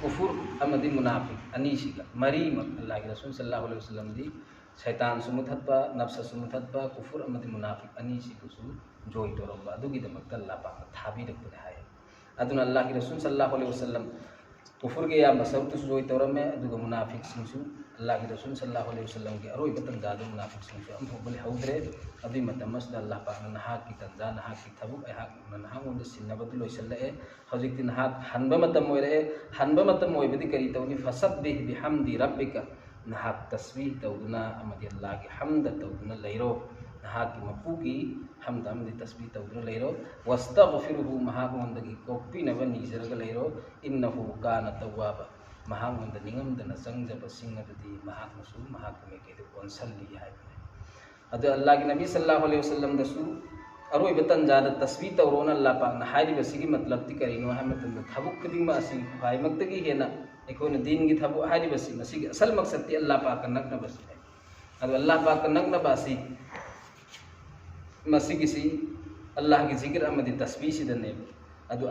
ꯀꯨꯐꯨꯔ ꯑꯃꯗꯤ ꯃꯨꯅꯥꯐꯤꯛ ꯑꯅꯤꯁꯤꯒ ꯃꯔꯤꯃꯛ ꯑꯜꯂꯥꯍꯒꯤ ꯔꯁꯨꯜ ꯁꯜꯂꯜꯂꯥꯍꯨ ꯑꯂꯩꯍꯤ ꯋꯁꯜꯂꯝꯗꯤ ꯁꯩꯇꯥꯟꯁꯨ ꯃꯨꯊꯠꯄ, ꯅꯞꯁꯁꯨ ꯃꯨꯊꯠꯄ, ꯀꯨꯐꯨꯔ ꯑꯃꯗꯤ ꯃꯨꯅꯥꯐꯤꯛ ꯑꯅꯤꯁꯤꯕꯨꯁꯨ ꯖꯣꯏ ꯇꯧꯔꯝꯕ ꯑꯗꯨꯒꯤꯗꯃꯛꯇ ꯑꯜꯂꯥꯍ ꯄꯥꯛꯅ ꯊꯥꯕꯤꯔꯛꯄꯅꯦ ꯍꯥꯏꯌꯦ꯫ ꯑꯗꯨꯅ ꯑꯜꯂꯥꯍꯒꯤ ꯔꯁꯨꯜ ꯁꯜꯂꯜꯂꯥꯍꯨ ꯑꯂꯩꯍꯤ ꯋꯁꯜꯂꯝ ꯀꯨꯐꯨꯔꯒꯤ ꯑꯌꯥꯝꯕ ꯁꯔꯨꯛꯇꯨꯁꯨ ꯖꯣꯏ ꯇꯧꯔꯝꯃꯦ, ꯑꯗꯨꯒ ꯃꯨꯅꯥꯐꯤꯛꯁꯤꯡꯁꯨ ꯑꯜꯂꯥꯍꯒꯤ ꯔꯁꯨꯜ ꯁꯜꯂꯜꯂꯥꯍꯨ ꯑꯂꯩꯍꯤ ꯋꯁꯜꯂꯝꯒꯤ ꯑꯔꯣꯏꯕ ꯇꯟꯖꯥꯗ ꯃꯨꯅꯥꯐꯤꯛꯁꯤꯡꯁꯨ ꯑꯃꯐꯥꯎꯕ ꯂꯩꯍꯧꯗ꯭ꯔꯦ꯫ ꯑꯗꯨꯒꯤ ꯃꯇꯝ ꯑꯁꯤꯗ ꯑꯜꯂꯥꯍ ꯄꯥꯛꯅ ꯅꯍꯥꯛꯀꯤ ꯇꯟꯖꯥ, ꯅꯍꯥꯛꯀꯤ ꯊꯕꯛ ꯑꯩꯍꯥꯛꯅ ꯅꯍꯥꯛꯉꯣꯟꯗ ꯁꯤꯟꯅꯕꯗꯨ ꯂꯣꯏꯁꯤꯜꯂꯛꯑꯦ꯫ ꯍꯧꯖꯤꯛꯇꯤ ꯅꯍꯥꯛ ꯍꯟꯕ ꯃꯇꯝ ꯑꯣꯏꯔꯛꯑꯦ꯫ ꯍꯟꯕ ꯃꯇꯝ ꯑꯣꯏꯕꯗꯤ ꯀꯔꯤ ꯇꯧꯅꯤ? ꯐꯁꯕꯤꯍ ꯕꯤꯍꯝꯗꯤ ꯔꯕꯤꯀ, ꯅꯍꯥꯛ ꯇꯁꯕꯤꯍ ꯇꯧꯗꯨꯅ ꯑꯃꯗꯤ ꯑꯜꯂꯥꯍꯒꯤ ꯍꯝꯗ ꯇꯧꯗꯨꯅ ꯂꯩꯔꯣ꯫ ꯅꯍꯥꯛꯀꯤ ꯃꯄꯨꯒꯤ ꯍꯝꯗ ꯑꯃꯗꯤ ꯇꯁꯕꯤꯍ ꯇꯧꯗꯨꯅ ꯂꯩꯔꯣ꯫ ꯋꯥꯁꯇꯒꯐꯤꯔꯨꯍꯨ, ꯃꯍꯥꯛꯉꯣꯟꯗꯒꯤ ꯀꯣꯛꯄꯤꯅꯕ ꯅꯤꯖꯔꯒ ꯂꯩꯔꯣ꯫ ꯏꯟꯅꯍꯨ ꯀꯥꯅ ꯇꯧꯋꯥꯕ, ꯃꯍꯥꯛꯉꯣꯟꯗ ꯅꯤꯡꯉꯝꯗꯅ ꯆꯪꯖꯕꯁꯤꯡ ꯑꯗꯨꯗꯤ ꯃꯍꯥꯛꯅꯁꯨ ꯃꯍꯥꯛꯀꯤ ꯃꯥꯏꯀꯩꯗ ꯑꯣꯟꯁꯜꯂꯤ ꯍꯥꯏꯕꯅꯤ꯫ ꯑꯗꯨ ꯑꯜꯂꯥꯍꯒꯤ ꯅꯕꯤ ꯁꯜꯂꯜꯂꯥꯍꯨ ꯑꯂꯩꯍꯤ ꯋꯁꯜꯂꯝꯗꯁꯨ ꯑꯔꯣꯏꯕ ꯇꯟꯖꯥꯗ ꯇꯁꯕꯤꯍ ꯇꯧꯔꯣꯅ ꯑꯜꯂꯥꯍ ꯄꯥꯛꯅ ꯍꯥꯏꯔꯤꯕꯁꯤꯒꯤ ꯃꯇꯂꯕꯇꯤ ꯀꯔꯤꯅꯣ ꯍꯥꯏꯕ ꯃꯇꯝꯗ, ꯊꯕꯛ ꯈꯨꯗꯤꯡꯃꯛ ꯑꯁꯤ ꯈ꯭ꯋꯥꯏꯃꯛꯇꯒꯤ ꯍꯦꯟꯅ ꯑꯩꯈꯣꯏꯅ ꯗꯤꯟꯒꯤ ꯊꯕꯛ ꯍꯥꯏꯔꯤꯕꯁꯤ, ꯃꯁꯤꯒꯤ ꯑꯁꯜ ꯃꯛꯁꯠꯇꯤ ꯑꯜꯂꯥꯍ ꯄꯥꯛꯀ ꯅꯛꯅꯕꯁꯤꯅꯤ꯫ ꯑꯗꯨ ꯑꯜꯂꯥꯍ ꯄꯥꯛꯀ ꯅꯛꯅꯕ ꯑꯁꯤ, ꯃꯁꯤꯒꯤꯁꯤ ꯑꯜꯂꯥꯍꯒꯤ ꯖꯤꯀꯤꯔ ꯑꯃꯗꯤ ꯇꯁꯕꯤꯍꯁꯤꯗꯅꯦꯕ꯫ ꯑꯗꯨ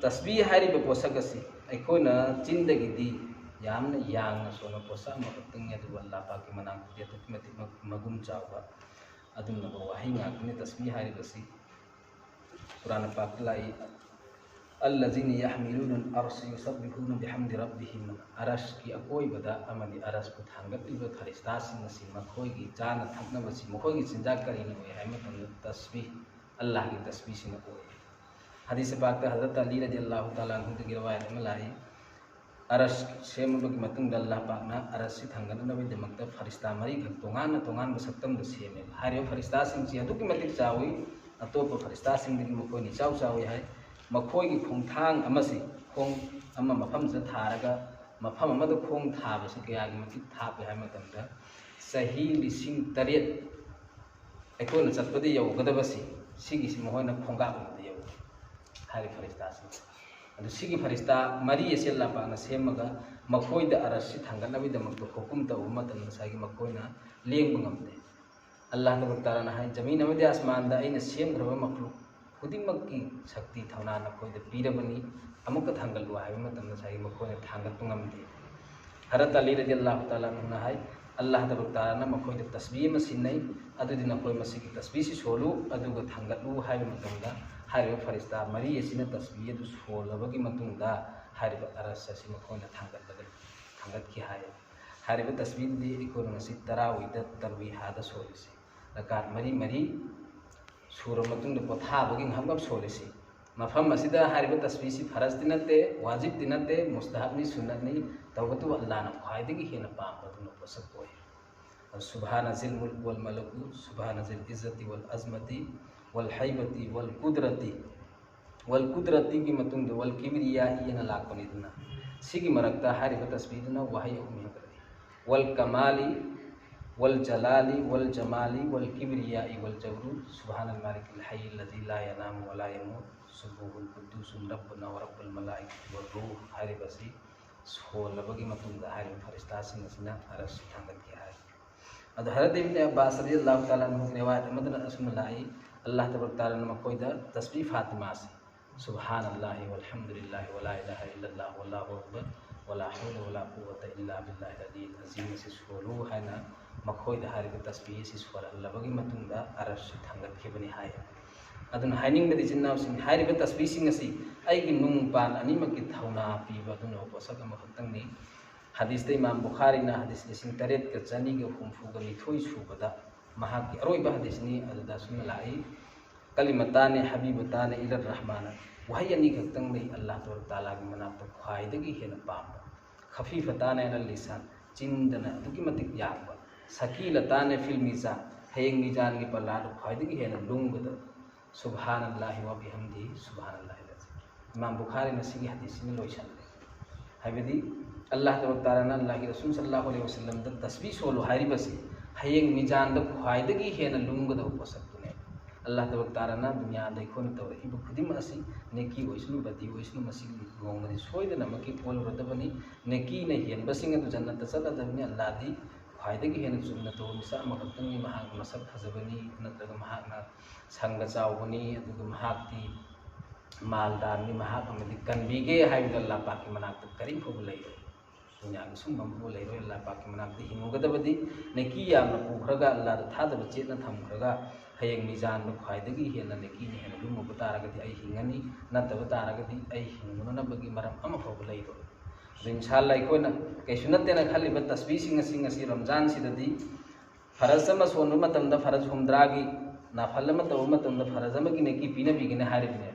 ꯇꯁꯕꯤꯍ ꯍꯥꯏꯔꯤꯕ ꯄꯣꯠꯁꯛ ꯑꯁꯤ ꯑꯩꯈꯣꯏꯅ ꯆꯤꯟꯗꯒꯤꯗꯤ ꯌꯥꯝꯅ ꯌꯥꯡꯅ ꯁꯣꯟꯕ ꯄꯣꯠꯁꯛ ꯑꯃꯈꯛꯇꯪꯅꯤ, ꯑꯗꯨꯕꯨ ꯑꯜꯂꯥꯍ ꯄꯥꯛꯀꯤ ꯃꯅꯥꯛꯇꯗꯤ ꯑꯗꯨꯛꯀꯤ ꯃꯇꯤꯛ ꯃ-, ꯃꯒꯨꯟ ꯆꯥꯎꯕ ꯑꯗꯨꯒꯨꯝꯂꯕ ꯋꯥꯍꯩ ꯉꯥꯛꯇꯅꯤ꯫ ꯇꯁꯕꯤꯍ ꯍꯥꯏꯔꯤꯕꯁꯤ ꯀꯨꯔꯥꯟ ꯄꯥꯛꯇ ꯂꯥꯛꯏ, "ꯑꯜꯂꯖꯤꯅ ꯌꯍꯃꯤꯂꯨꯅ ꯑꯜ-ꯑꯔꯁ ꯌꯨꯁꯕꯤꯍꯨꯅ ꯕꯤꯍꯝꯗꯤ ꯔꯕꯤꯍꯤꯝ", ꯑꯔꯁꯀꯤ ꯑꯀꯣꯏꯕꯗ ꯑꯃꯗꯤ ꯑꯔꯁꯄꯨ ꯊꯥꯡꯒꯠꯂꯤꯕ ꯐꯔꯤꯁꯇꯥꯁꯤꯡ ꯑꯁꯤ ꯃꯈꯣꯏꯒꯤ ꯆꯥꯅ ꯊꯛꯅꯕꯁꯤ, ꯃꯈꯣꯏꯒꯤ ꯆꯤꯟꯖꯥꯛ ꯀꯔꯤꯅ ꯑꯣꯏ ꯍꯥꯏꯕ ꯃꯇꯝꯗ ꯇꯁꯕꯤꯍ, ꯑꯜꯂꯥꯍꯒꯤ ꯇꯁꯕꯤꯍꯁꯤꯅ ꯑꯣꯏ꯫ ꯍꯗꯤꯁ ꯄꯥꯛꯇ ꯍꯖꯔꯠ ꯑꯂꯤ ꯔꯗꯤꯌꯜꯂꯥꯍꯨ ꯇꯥꯂꯥ ꯑꯟꯍꯨꯗꯒꯤ ꯔꯋꯥꯌꯠ ꯑꯃ ꯂꯥꯛꯏ, ꯑꯔꯁ ꯁꯦꯝꯃꯕꯒꯤ ꯃꯇꯨꯡꯗ ꯑꯜꯂꯥꯍ ꯄꯥꯛꯅ ꯑꯔꯁꯁꯤ ꯊꯥꯡꯒꯠꯅꯅꯕꯒꯤꯗꯃꯛꯇ ꯐꯔꯤꯁꯇꯥ ꯃꯔꯤꯈꯛ ꯇꯣꯉꯥꯟꯅ ꯇꯣꯉꯥꯟꯕ ꯁꯛꯇꯝꯗ ꯁꯦꯝꯃꯦꯕ꯫ ꯍꯥꯏꯔꯤꯕ ꯐꯔꯤꯁꯇꯥꯁꯤꯡꯁꯤ ꯑꯗꯨꯛꯀꯤ ꯃꯇꯤꯛ ꯆꯥꯎꯏ, ꯑꯇꯣꯞꯄ ꯐꯔꯤꯁꯇꯥꯁꯤꯡꯗꯒꯤ ꯃꯈꯣꯏꯅ ꯏꯆꯥꯎ ꯆꯥꯎꯏ ꯍꯥꯏ꯫ ꯃꯈꯣꯏꯒꯤ ꯈꯣꯡꯊꯥꯡ ꯑꯃꯁꯤ, ꯈꯣꯡ ꯑꯃ ꯃꯐꯝꯁꯤꯗ ꯊꯥꯔꯒ ꯃꯐꯝ ꯑꯃꯗ ꯈꯣꯡ ꯊꯥꯕꯁꯤ ꯀꯌꯥꯒꯤ ꯃꯇꯤꯛ ꯊꯥꯞꯄꯤ ꯍꯥꯏꯕ ꯃꯇꯝꯗ, ꯆꯍꯤ ꯂꯤꯁꯤꯡ ꯇꯔꯦꯠ ꯑꯩꯈꯣꯏꯅ ꯆꯠꯄꯗ ꯌꯧꯒꯗꯕꯁꯤ, ꯁꯤꯒꯤꯁꯤ ꯃꯈꯣꯏꯅ ꯈꯣꯡꯀꯥꯞ ꯑꯃꯗ ꯌꯧꯏ ꯍꯥꯏꯔꯤꯕ ꯐꯔꯤꯁꯇꯥꯁꯤꯡꯁꯦ꯫ ꯑꯗꯨ ꯁꯤꯒꯤ ꯐꯔꯤꯁꯇꯥ ꯃꯔꯤ ꯑꯁꯤ ꯑꯜꯂꯥꯍ ꯄꯥꯛꯅ ꯁꯦꯝꯃꯒ ꯃꯈꯣꯏꯗ ꯑꯔꯁꯁꯤ ꯊꯥꯡꯒꯠꯅꯕꯒꯤꯗꯃꯛꯇ ꯍꯨꯀꯨꯝ ꯇꯧꯕ ꯃꯇꯝꯗ ꯉꯁꯥꯏꯒꯤ ꯃꯈꯣꯏꯅ ꯂꯦꯡꯕ ꯉꯝꯗꯦ꯫ ꯑꯜꯂꯥꯍ ꯇꯕꯥꯔꯛ ꯇꯥꯂꯥꯅ ꯍꯥꯏ, "ꯖꯃꯤꯟ ꯑꯃꯗꯤ ꯑꯁꯃꯥꯟꯗ ꯑꯩꯅ ꯁꯦꯝꯈ꯭ꯔꯕ ꯃꯈꯂꯨꯛ ꯈꯨꯗꯤꯡꯃꯛꯀꯤ ꯁꯛꯇꯤ ꯊꯧꯅꯥ ꯅꯈꯣꯏꯗ ꯄꯤꯔꯕꯅꯤ, ꯑꯃꯨꯛꯀ ꯊꯥꯡꯒꯠꯂꯨ" ꯍꯥꯏꯕ ꯃꯇꯝꯗ ꯉꯁꯥꯏꯒꯤ ꯃꯈꯣꯏꯅ ꯊꯥꯡꯒꯠꯄ ꯉꯝꯗꯦ꯫ ꯍꯔꯠ ꯑꯂꯤ ꯔꯗꯤꯌꯜꯂꯥꯍꯨ ꯇꯥꯂꯥ ꯑꯟꯍꯨꯅ ꯍꯥꯏ, "ꯑꯜꯂꯥꯍ ꯇꯕꯥꯔꯛ ꯇꯥꯂꯥꯅ ꯃꯈꯣꯏꯗ ꯇꯁꯕꯤ ꯑꯃ ꯁꯤꯟꯅꯩ, ꯑꯗꯨꯗꯤ ꯅꯈꯣꯏ ꯃꯁꯤꯒꯤ ꯇꯁꯕꯤꯁꯤ ꯁꯣꯜꯂꯨ, ꯑꯗꯨꯒ ꯊꯥꯡꯒꯠꯂꯨ" ꯍꯥꯏꯕ ꯃꯇꯝꯗ ꯍꯥꯏꯔꯤꯕ ꯐꯔꯤꯁꯇꯥ ꯃꯔꯤ ꯑꯁꯤꯅ ꯇꯁꯕꯤ ꯑꯗꯨ ꯁꯣꯜꯂꯕꯒꯤ ꯃꯇꯨꯡꯗ ꯍꯥꯏꯔꯤꯕ ꯑꯔꯁ ꯑꯁꯤ ꯃꯈꯣꯏꯅ ꯊꯥꯡꯒꯠꯂꯒ ꯊꯥꯡꯒꯠꯈꯤ ꯍꯥꯏ꯫ ꯍꯥꯏꯔꯤꯕ ꯇꯁꯕꯤꯗꯨꯗꯤ ꯑꯩꯈꯣꯏꯅ ꯉꯁꯤ ꯇꯔꯥꯋꯤꯗ ꯇꯔꯋꯤꯍꯥꯗ ꯁꯣꯜꯂꯤꯁꯤ, ꯔꯀꯥꯠ ꯃꯔꯤ ꯃꯔꯤ ꯁꯨꯔ ꯃꯇꯨꯡꯗ ꯄꯣꯊꯥꯕꯒꯤ ꯉꯥꯏꯍꯥꯛ ꯁꯣꯜꯂꯤꯁꯤ꯫ ꯃꯐꯝ ꯑꯁꯤꯗ ꯍꯥꯏꯔꯤꯕ ꯇꯁꯕꯤꯁꯤ ꯐꯔꯖꯇꯤ ꯅꯠꯇꯦ, ꯋꯥꯖꯤꯕꯇꯤ ꯅꯠꯇꯦ, ꯃꯨꯁꯇꯍꯕꯅꯤ, ꯁꯨꯟꯅꯠꯅꯤ, ꯇꯧꯕꯇꯕꯨ ꯑꯜꯂꯥꯍꯅ ꯈ꯭ꯋꯥꯏꯗꯒꯤ ꯍꯦꯟꯅ ꯄꯥꯝꯕ ꯑꯗꯨꯅ ꯄꯣꯠꯁꯛ ꯑꯣꯏ꯫ ꯁꯨꯕꯍꯥꯅ ꯖꯤꯜ ꯃꯨꯜꯛ ꯋꯜ ꯃꯂꯀꯨ, ꯁꯨꯕꯍꯥꯅ ꯖꯤꯜ ꯏꯖ꯭ꯖꯇꯤ ꯋꯜ ꯑꯖꯃꯇꯤ, ꯋꯜ ꯍꯩꯕꯇꯤ ꯋꯜ ꯀꯨꯗꯔꯇꯤ, ꯋꯜ ꯀꯨꯗꯔꯇꯤꯒꯤ ꯃꯇꯨꯡꯗ ꯋꯜ ꯀꯤꯕ꯭ꯔꯤꯌꯥꯏ ꯑꯅ ꯂꯥꯛꯄꯅꯤꯗꯅ, ꯁꯤꯒꯤ ꯃꯔꯛꯇ ꯍꯥꯏꯔꯤꯕ ꯇꯁꯕꯤꯗꯨꯅ ꯋꯥꯍꯩ ꯑꯍꯨꯝ ꯍꯦꯟꯒꯠꯂꯛꯏ: ꯋꯜ ꯀꯃꯥꯂꯤ ꯋꯜ ꯖꯂꯥꯂꯤ ꯋꯜ ꯖꯃꯥꯂꯤ ꯋꯜ ꯀꯤꯕ꯭ꯔꯤꯌꯥꯏ ꯋꯜ ꯖꯕꯔꯨ, ꯁꯨꯕꯍꯥꯅꯜ ꯃꯥꯂꯤꯀꯤꯜ ꯍꯩꯌꯤꯜ ꯂꯖꯤ ꯂꯥ ꯌꯅꯥꯃꯨ ꯋꯂꯥ ꯌꯃꯨꯠ, ꯁꯨꯕꯨꯍꯨꯜ ꯀꯨꯗꯨꯁꯨ ꯔꯕ꯭ꯕꯨꯅꯥ ꯋ ꯔꯕ꯭ꯕꯨꯜ ꯃꯂꯥꯏꯀꯥꯇꯤ ꯋꯔ ꯔꯨꯍ ꯍꯥꯏꯔꯤꯕꯁꯤ ꯁꯣꯜꯂꯕꯒꯤ ꯃꯇꯨꯡꯗ ꯍꯥꯏꯔꯤꯕ ꯐꯔꯤꯁꯇꯥꯁꯤꯡ ꯑꯁꯤꯅ ꯑꯔꯁꯁꯤ ꯊꯥꯡꯒꯠꯈꯤ ꯍꯥꯏ꯫ ꯑꯗꯣ ꯍꯔꯠ ꯏꯕꯅꯦ ꯑꯕꯥꯁ ꯔꯗꯤꯌꯜꯂꯥꯍꯨ ꯇꯥꯂꯥ ꯑꯟꯍꯨꯒꯤ ꯔꯤꯋꯥꯌꯠ ꯑꯃꯗꯅ ꯑꯁꯨꯝꯅ ꯂꯥꯛꯏ, ꯑꯜꯂꯥꯍ ꯇꯕꯥꯔꯛ ꯇꯥꯂꯥꯅ ꯃꯈꯣꯏꯗ ꯇꯁꯕꯤ ꯐꯥꯇꯤꯃꯥꯁꯤ, "ꯁꯨꯕꯍꯥꯅꯜꯂꯥꯍꯤ ꯋꯜꯍꯝꯗꯨꯂꯤꯜꯂꯥꯍꯤ ꯋꯂꯥ ꯏꯂꯥꯍ ꯏꯜꯂꯜꯂꯥꯍꯨ ꯋꯜꯂꯥꯍꯨ ꯑꯛꯕꯔ ꯋꯂꯥ ꯍꯧꯂ ꯋꯂꯥ ꯀꯨꯋꯥꯇ ꯏꯜꯂꯥ ꯕꯤꯜꯂꯥꯍꯤꯜ ꯑꯂꯤꯌꯤꯜ ꯑꯖꯤꯝ" ꯑꯁꯤ ꯁꯣꯜꯂꯨ ꯍꯥꯏꯅ ꯃꯈꯣꯏꯗ ꯍꯥꯏꯔꯤꯕ ꯇꯁꯕꯤ ꯑꯁꯤ ꯁꯣꯜꯍꯜꯂꯕꯒꯤ ꯃꯇꯨꯡꯗ ꯑꯔꯁꯁꯤ ꯊꯥꯡꯒꯠꯈꯤꯕꯅꯤ ꯍꯥꯏ꯫ ꯑꯗꯨꯅ ꯍꯥꯏꯅꯤꯡꯕꯗꯤ, ꯏꯆꯤꯟ ꯏꯅꯥꯎꯁꯤꯡ, ꯍꯥꯏꯔꯤꯕ ꯇꯁꯕꯤꯁꯤꯡ ꯑꯁꯤ ꯑꯩꯒꯤ ꯅꯨꯡ ꯄꯥꯟ ꯑꯅꯤꯃꯛꯀꯤ ꯊꯧꯅꯥ ꯄꯤꯕ ꯑꯗꯨꯅ ꯄꯣꯠꯁꯛ ꯑꯃꯈꯛꯇꯪꯅꯤ꯫ ꯍꯗꯤꯁꯇ ꯏꯃꯥꯝ ꯕꯨꯈꯥꯔꯤꯅ ꯍꯗꯤꯁ ꯂꯤꯁꯤꯡ ꯇꯔꯦꯠꯀ ꯆꯅꯤꯒ ꯍꯨꯝꯐꯨꯒ ꯅꯤꯊꯣꯏ ꯁꯨꯕꯗ ꯃꯍꯥꯛꯀꯤ ꯑꯔꯣꯏꯕ ꯍꯗꯤꯁꯅꯤ, ꯑꯗꯨꯗ ꯑꯁꯨꯝꯅ ꯂꯥꯛꯏ, "ꯀꯂꯤꯃꯇꯥꯅꯤ ꯍꯕꯤꯕꯇꯥꯅꯤ ꯏꯂꯔ ꯔꯍꯃꯥꯅ", ꯋꯥꯍꯩ ꯑꯅꯤꯈꯛꯇꯪ ꯂꯩ ꯑꯜꯂꯥꯍ ꯇꯕꯥꯔꯛ ꯇꯥꯂꯥꯒꯤ ꯃꯅꯥꯛꯇ ꯈ꯭ꯋꯥꯏꯗꯒꯤ ꯍꯦꯟꯅ ꯄꯥꯝꯕ꯫ ꯈꯐꯤꯐꯇꯥꯅꯦ ꯑꯂ ꯂꯤꯁꯥꯟ, ꯆꯤꯟꯗꯅ ꯑꯗꯨꯛꯀꯤ ꯃꯇꯤꯛ ꯌꯥꯡꯕ꯫ ꯁꯀꯤꯂꯇꯥꯅꯦ ꯐꯤꯜ ꯃꯤꯖꯥꯟ, ꯍꯌꯦꯡ ꯃꯤꯖꯥꯟꯒꯤ ꯄꯜꯂꯥꯗ ꯈ꯭ꯋꯥꯏꯗꯒꯤ ꯍꯦꯟꯅ ꯂꯨꯝꯒꯗꯕ꯫ ꯁꯨꯕꯍꯥꯅꯜꯂꯥꯍꯤ ꯋꯥ ꯕꯤꯍꯝꯗꯤ, ꯁꯨꯕꯍꯥꯅꯜꯂꯥꯍꯤ ꯂꯥꯖꯤꯝ꯫ ꯏꯃꯥꯝ ꯕꯨꯈꯥꯔꯤꯅ ꯁꯤꯒꯤ ꯍꯗꯤꯁꯁꯤꯅ ꯂꯣꯏꯁꯤꯜꯂꯦ꯫ ꯍꯥꯏꯕꯗꯤ ꯑꯜꯂꯥꯍ ꯇꯕꯥꯔꯛ ꯇꯥꯂꯥꯅ ꯑꯜꯂꯥꯍꯒꯤ ꯔꯁꯨꯜ ꯁꯜꯂꯜꯂꯥꯍꯨ ꯑꯂꯩꯍꯤ ꯋꯁꯜꯂꯝꯗ ꯇꯁꯕꯤ ꯁꯣꯜꯂꯨ ꯍꯥꯏꯔꯤꯕꯁꯤ ꯍꯌꯦꯡ ꯃꯤꯖꯥꯟꯗ ꯈ꯭ꯋꯥꯏꯗꯒꯤ ꯍꯦꯟꯅ ꯂꯨꯝꯒꯗꯕ ꯄꯣꯠꯁꯛꯇꯨꯅꯦ꯫ ꯑꯜꯂꯥꯍ ꯇꯕꯥꯔꯛ ꯇꯥꯂꯥꯅ ꯗꯨꯅꯤꯌꯥꯗ ꯑꯩꯈꯣꯏꯅ ꯇꯧꯔꯛꯏꯕ ꯈꯨꯗꯤꯡꯃꯛ ꯑꯁꯤ ꯅꯦꯀꯤ ꯑꯣꯏꯁꯅꯨ, ꯕꯗꯤ ꯑꯣꯏꯁꯅꯨ, ꯃꯁꯤꯒꯤ ꯅꯣꯡꯃꯗꯤ ꯁꯣꯏꯗꯅꯃꯛꯀꯤ ꯑꯣꯜꯂꯨꯔꯗꯕꯅꯤ꯫ ꯅꯦꯀꯤꯅ ꯍꯦꯟꯕꯁꯤꯡ ꯑꯗꯨ ꯖꯟꯅꯠꯇ ꯆꯠꯂꯗꯕꯅꯤ꯫ ꯑꯜꯂꯥꯍꯗꯤ ꯈ꯭ꯋꯥꯏꯗꯒꯤ ꯍꯦꯟꯅ ꯆꯨꯝꯅ ꯇꯧꯕ ꯃꯤꯁꯛ ꯑꯃꯈꯛꯇꯪꯅꯤ꯫ ꯃꯍꯥꯛꯅ ꯃꯁꯛ ꯐꯖꯕꯅꯤ, ꯅꯠꯇ꯭ꯔꯒ ꯃꯍꯥꯛꯅ ꯁꯪꯒ ꯆꯥꯎꯕꯅꯤ, ꯑꯗꯨꯒ ꯃꯍꯥꯛꯇꯤ ꯃꯥꯜꯗꯥꯔꯅꯤ, ꯃꯍꯥꯛ ꯑꯃꯗꯤ ꯀꯟꯕꯤꯒꯦ ꯍꯥꯏꯕꯗ ꯑꯜꯂꯥꯍ ꯄꯥꯛꯀꯤ ꯃꯅꯥꯛꯇ ꯀꯔꯤꯝ ꯐꯥꯎꯕ ꯂꯩꯔꯣꯏ꯫ ꯗꯨꯅꯤꯌꯥꯒꯤ ꯁꯨꯝꯕ ꯑꯃꯐꯥꯎꯕ ꯂꯩꯔꯣꯏ꯫ ꯑꯜꯂꯥꯍ ꯄꯥꯛꯀꯤ ꯃꯅꯥꯛꯇ ꯍꯤꯡꯉꯨꯒꯗꯕꯗꯤ ꯅꯦꯀꯤ ꯌꯥꯝꯅ ꯄꯨꯈ꯭ꯔꯒ, ꯑꯜꯂꯥꯍꯗ ꯊꯥꯖꯕ ꯆꯦꯠꯅ ꯊꯝꯈ꯭ꯔꯒ, ꯍꯌꯦꯡ ꯃꯤꯖꯥꯟꯗ ꯈ꯭ꯋꯥꯏꯗꯒꯤ ꯍꯦꯟꯅ ꯅꯦꯀꯤꯅ ꯍꯦꯟꯅ ꯂꯨꯝꯃꯨꯕ ꯇꯥꯔꯒꯗꯤ ꯑꯩ ꯍꯤꯡꯉꯅꯤ, ꯅꯠꯇꯕ ꯇꯥꯔꯒꯗꯤ ꯑꯩ ꯍꯤꯡꯉꯨꯅꯅꯕꯒꯤ ꯃꯔꯝ ꯑꯃꯐꯥꯎꯕ ꯂꯩꯔꯣꯏ꯫ ꯑꯗꯨ ꯏꯟꯁꯥ ꯑꯜꯂꯥꯍ ꯑꯩꯈꯣꯏꯅ ꯀꯩꯁꯨ ꯅꯠꯇꯦꯅ ꯈꯜꯂꯤꯕ ꯇꯁꯕꯤꯁꯤꯡ ꯑꯁꯤ ꯉꯁꯤ ꯔꯝꯖꯥꯟꯁꯤꯗꯗꯤ ꯐꯔꯖ ꯑꯃ ꯁꯣꯟꯕ ꯃꯇꯝꯗ ꯐꯔꯖ ꯍꯨꯝꯗ꯭ꯔꯥꯒꯤ, ꯅꯥꯐꯜ ꯑꯃ ꯇꯧꯕ ꯃꯇꯝꯗ ꯐꯔꯖ ꯑꯃꯒꯤ ꯅꯦꯀꯤ ꯄꯤꯅꯕꯤꯒꯅꯤ ꯍꯥꯏꯔꯤꯕꯅꯦ꯫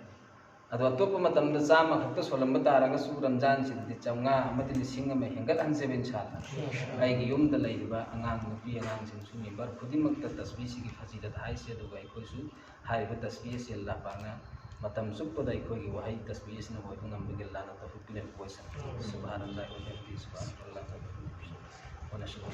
ꯑꯗꯣ ꯑꯇꯣꯞꯄ ꯃꯇꯝꯗ ꯆꯥꯝꯃ ꯈꯛꯇ ꯁꯣꯜꯂꯝꯕ ꯇꯥꯔꯒꯁꯨ ꯔꯝꯖꯥꯟꯁꯤꯗꯗꯤ ꯆꯥꯝꯃꯉꯥ ꯑꯃꯗꯤ ꯂꯤꯁꯤꯡ ꯑꯃ ꯍꯦꯟꯒꯠꯍꯟꯁꯦꯕ ꯏꯟꯁꯥ ꯑꯜꯂꯥꯍ꯫ ꯑꯩꯒꯤ ꯌꯨꯝꯗ ꯂꯩꯔꯤꯕ ꯑꯉꯥꯡ ꯅꯨꯄꯤ ꯑꯉꯥꯡꯁꯤꯡꯁꯨ ꯃꯦꯝꯕꯔ ꯈꯨꯗꯤꯡꯃꯛꯇ ꯇꯁꯕꯤꯁꯤꯒꯤ ꯐꯖꯤꯂꯠ ꯍꯥꯏꯁꯦ, ꯑꯗꯨꯒ ꯑꯩꯈꯣꯏꯁꯨ ꯍꯥꯏꯔꯤꯕ ꯇꯁꯕꯤ ꯑꯁꯤ ꯑꯜꯂꯥꯍ ꯄꯥꯛꯅ ꯃꯇꯝ ꯆꯨꯞꯄꯗ ꯑꯩꯈꯣꯏꯒꯤ ꯋꯥꯍꯩ ꯇꯁꯕꯤ ꯑꯁꯤꯅ ꯑꯣꯏꯕ ꯉꯝꯕꯒꯤ ꯑꯜꯂꯥꯍꯅ ꯇꯧꯐꯤꯛ ꯄꯤꯅꯕꯤꯌꯨ꯫ ꯁꯨꯕꯍꯥꯅ ꯑꯜꯂꯥꯍꯤ ꯋꯥ ꯕꯤꯍꯝꯗꯤꯍꯤ, ꯁꯨꯕꯍꯥꯅ ꯑꯜꯂꯥꯍ ꯋ ꯅꯁꯨꯕꯨ